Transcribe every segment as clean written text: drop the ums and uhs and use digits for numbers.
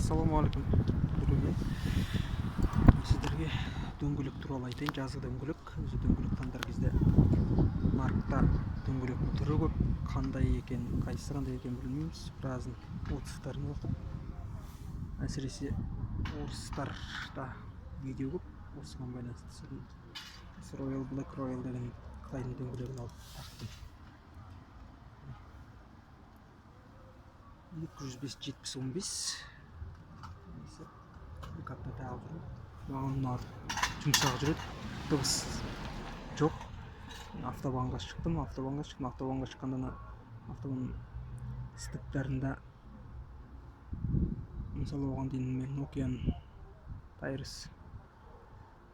Ассалаумағалейкум көрермен. Сіздерге дөңгелек туралы айтайын. Жазғы дөңгелек. Өзі дөңгелек таңдар кезде нарықта дөңгелектің түрі көп, қандай екен, қайсысы қандай екенін білмейміз. Біразын отзывтарын оқып, әсіресе орыстарда видео көп осыған байланысты. Осы Royal Black Royal деген қытайдың дөңгелегін алып тақтым. 205 70 15 екі апта тағып жүрмін. Маған ұнады, жұмсақ жүреді, дыбыс жоқ. Автобанға шықтым, автобанға шыққанда ана автобан стыктарында, мысалы, оған дейін мен Nokian Tires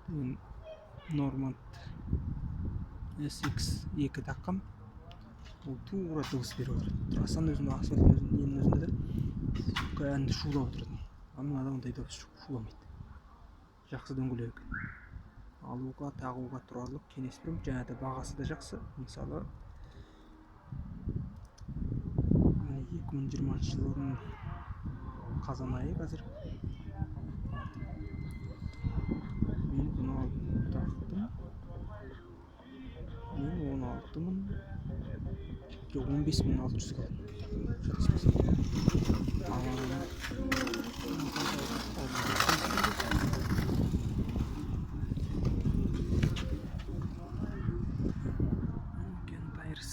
деген Normand SX2 таққам, ол тура дыбыс беріп отырады. Трассаның өзінде, асфальттың өзінде, ненің өзінде де кәдімгі шулап отыратын. А мынада ондай дыбыс жоқ, шуламайды. Жақсы дөңгелек екен, алуға, тағуға тұрарлық, кеңес беремін. Және де бағасы да жақсы. Мысалы, міне, 2020 жылдың қазан айы қазір. Мен бұны алып тақтым, мен 16 000, жоқ, 15 600-ге алдым, шатаспасам. Ал Nokian Tires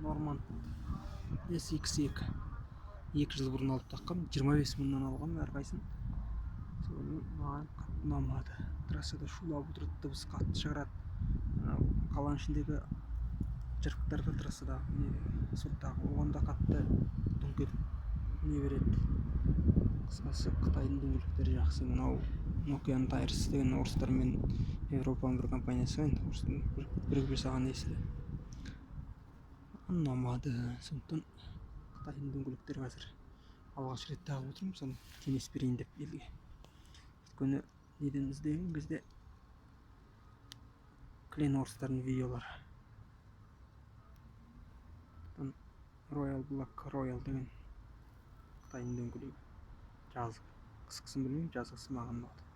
Normand SX2 2 жыл бұрын алып таққам, 25 000-нан алғанмын әрқайсысын. Соны маған қатты ұнамады. Трассада шулап отырады, дыбыс қатты шығарады. Анау қаланың ішіндегі жырықтарда, трассада, не, асфальттағы, оған да қатты дүңк етіп не береді. Қысқасы, қытайдың дөңгелектері жақсы. Мынау Nokian Tires деген орыстар мен Европаның бір компаниясы ғой енді, орыстың бірігіп жасаған несі де ұнамады. Сондықтан қытайдың дөңгелектері қазір алғаш рет тағып отырмын, соны кеңес берейін деп елге. Өйткені неден іздеген кезде кілең орыстардың видеолары. Royal Black Royal деген қытайдың дөңгелегі, жазғы, қысқысын білмеймін, жазғысы маған ұнады.